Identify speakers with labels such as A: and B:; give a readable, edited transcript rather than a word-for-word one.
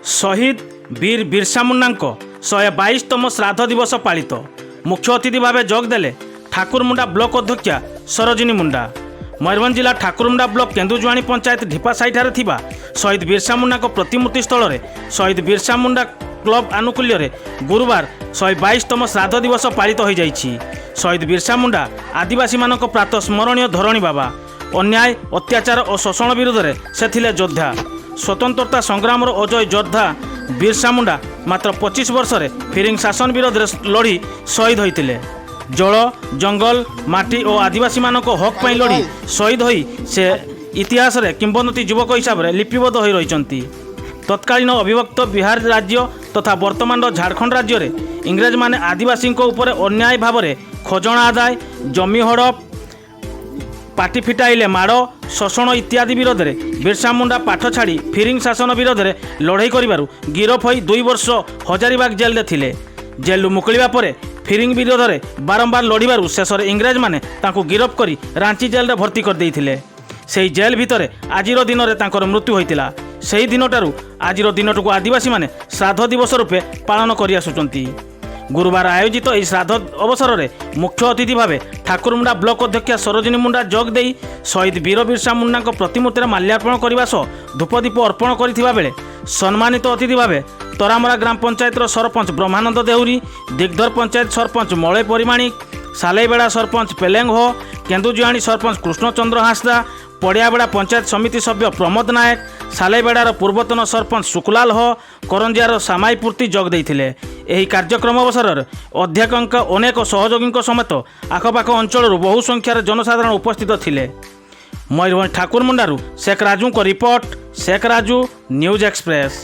A: ଶହୀଦ ବୀର ବିର୍ସା ମୁଣ୍ଡାଙ୍କ 122ତମ ଶ୍ରାଦ୍ଧ ଦିବସ ପାଳିତ। ମୁଖ୍ୟ ଅତିଥି ଭାବେ ଯୋଗ ଦେଲେ ଠାକୁରମୁଣ୍ଡା ବ୍ଲକ ଅଧ୍ୟକ୍ଷା ସରୋଜିନୀ ମୁଣ୍ଡା। ମୟୂରଭଞ୍ଜ ଜିଲ୍ଲା ଠାକୁରମୁଣ୍ଡା ବ୍ଲକ କେନ୍ଦୁଜୁଆଣି ପଞ୍ଚାୟତ ଢିପାସାହିଠାରେ ଥିବା ଶହୀଦ ବିର୍ସା ମୁଣ୍ଡାଙ୍କ ପ୍ରତିମୂର୍ତ୍ତି ସ୍ଥଳରେ ଶହୀଦ ବିର୍ସା ମୁଣ୍ଡା କ୍ଲବ ଆନୁକୂଲ୍ୟରେ ଗୁରୁବାର 122ତମ ଶ୍ରାଦ୍ଧ ଦିବସ ପାଳିତ ହୋଇଯାଇଛି। ଶହୀଦ ବିର୍ସା ମୁଣ୍ଡା ଆଦିବାସୀମାନଙ୍କ ପ୍ରାତଃ ସ୍ମରଣୀୟ ଧରଣୀ ବାବା। ଅନ୍ୟାୟ, ଅତ୍ୟାଚାର ଓ ଶୋଷଣ ବିରୋଧରେ ସେ ଥିଲେ ଯୋଦ୍ଧା। ସ୍ୱତନ୍ତ୍ରତା ସଂଗ୍ରାମର ଅଜୟ ଯୋଦ୍ଧା ବିର୍ସା ମୁଣ୍ଡା ମାତ୍ର 25 ବର୍ଷରେ ଫିରିଙ୍ଗ ଶାସନ ବିରୋଧରେ ଲଢ଼ି ଶହୀଦ ହୋଇଥିଲେ। ଜଳ, ଜଙ୍ଗଲ, ମାଟି ଓ ଆଦିବାସୀମାନଙ୍କ ହକ୍ ପାଇଁ ଲଢ଼ି ଶହୀଦ ହୋଇ ସେ ଇତିହାସରେ କିମ୍ବଦନ୍ତୀ ଯୁବକ ହିସାବରେ ଲିପିବଦ୍ଧ ହୋଇ ରହିଛନ୍ତି। ତତ୍କାଳୀନ ଅବିଭକ୍ତ ବିହାର ରାଜ୍ୟ ତଥା ବର୍ତ୍ତମାନର ଝାଡ଼ଖଣ୍ଡ ରାଜ୍ୟରେ ଇଂରେଜମାନେ ଆଦିବାସୀଙ୍କ ଉପରେ ଅନ୍ୟାୟ ଭାବରେ ଖଜଣା ଆଦାୟ, ଜମି ହଡ଼ପ, ପାଟି ଫିଟାଇଲେ ମାଡ଼, ଶୋଷଣ ଇତ୍ୟାଦି ବିରୋଧରେ ବିର୍ସା ମୁଣ୍ଡା ପାଠ ଛାଡ଼ି ଫିରିଙ୍ଗ ଶାସନ ବିରୋଧରେ ଲଢ଼େଇ କରିବାରୁ ଗିରଫ ହୋଇ 2 ବର୍ଷ ହଜାରିବାଗ ଜେଲରେ ଥିଲେ। ଜେଲରୁ ମୁକୁଳିବା ପରେ ଫିରିଙ୍ଗ ବିରୋଧରେ ବାରମ୍ବାର ଲଢ଼ିବାରୁ ଶେଷରେ ଇଂରେଜମାନେ ତାଙ୍କୁ ଗିରଫ କରି ରାଞ୍ଚି ଜେଲରେ ଭର୍ତ୍ତି କରିଦେଇଥିଲେ। ସେହି ଜେଲ ଭିତରେ ଆଜିର ଦିନରେ ତାଙ୍କର ମୃତ୍ୟୁ ହୋଇଥିଲା। ସେହି ଦିନଠାରୁ ଆଜିର ଦିନଟିକୁ ଆଦିବାସୀମାନେ ଶ୍ରାଦ୍ଧ ଦିବସ ରୂପେ ପାଳନ କରିଆସୁଛନ୍ତି। ଗୁରୁବାର ଆୟୋଜିତ ଏହି ଶ୍ରାଦ୍ଧ ଅବସରରେ ମୁଖ୍ୟ ଅତିଥି ଭାବେ ଠାକୁରମୁଣ୍ଡା ବ୍ଲକ ଅଧ୍ୟକ୍ଷା ସରୋଜିନୀ ମୁଣ୍ଡା ଯୋଗ ଦେଇ ଶହୀଦ ବୀର ବିର୍ସା ମୁଣ୍ଡାଙ୍କ ପ୍ରତିମୂର୍ତ୍ତିରେ ମାଲ୍ୟାର୍ପଣ କରିବା ସହ ଧୂପଦୀପ ଅର୍ପଣ କରିଥିବା ବେଳେ ସମ୍ମାନିତ ଅତିଥି ଭାବେ ତରାମରା ଗ୍ରାମ ପଞ୍ଚାୟତର ସରପଞ୍ଚ ବ୍ରହ୍ମାନନ୍ଦ ଦେହୁରୀ, ଦିଗ୍ଧର ପଞ୍ଚାୟତ ସରପଞ୍ଚ ମଳୟ ପରିମାଣିକ, ସାଲେଇବେଡ଼ା ସରପଞ୍ଚ ପେଲେଙ୍ଗ ହୋ, କେନ୍ଦୁଜୁଆଣି ସରପଞ୍ଚ କୃଷ୍ଣଚନ୍ଦ୍ର ହାଁସଦା, ପଡ଼ିଆବେଡ଼ା ପଞ୍ଚାୟତ ସମିତି ସଭ୍ୟ ପ୍ରମୋଦ ନାୟକ, ସାଲେଇବେଡ଼ାର ପୂର୍ବତନ ସରପଞ୍ଚ ଶୁକୁଲାଲ ହୋ, କରଞ୍ଜିଆର ସାମାଇ ପୂର୍ତ୍ତି ଯୋଗ ଦେଇଥିଲେ। ଏହି କାର୍ଯ୍ୟକ୍ରମ ଅବସରରେ ଅଧ୍ୟକ୍ଷଙ୍କ ଅନେକ ସହଯୋଗୀଙ୍କ ସମେତ ଆଖପାଖ ଅଞ୍ଚଳରୁ ବହୁ ସଂଖ୍ୟାରେ ଜନସାଧାରଣ ଉପସ୍ଥିତ ଥିଲେ। ମୟୂରଭଞ୍ଜ ଠାକୁରମୁଣ୍ଡାରୁ ଶେଖ ରାଜୁଙ୍କ report, Sheikh Raju, news express.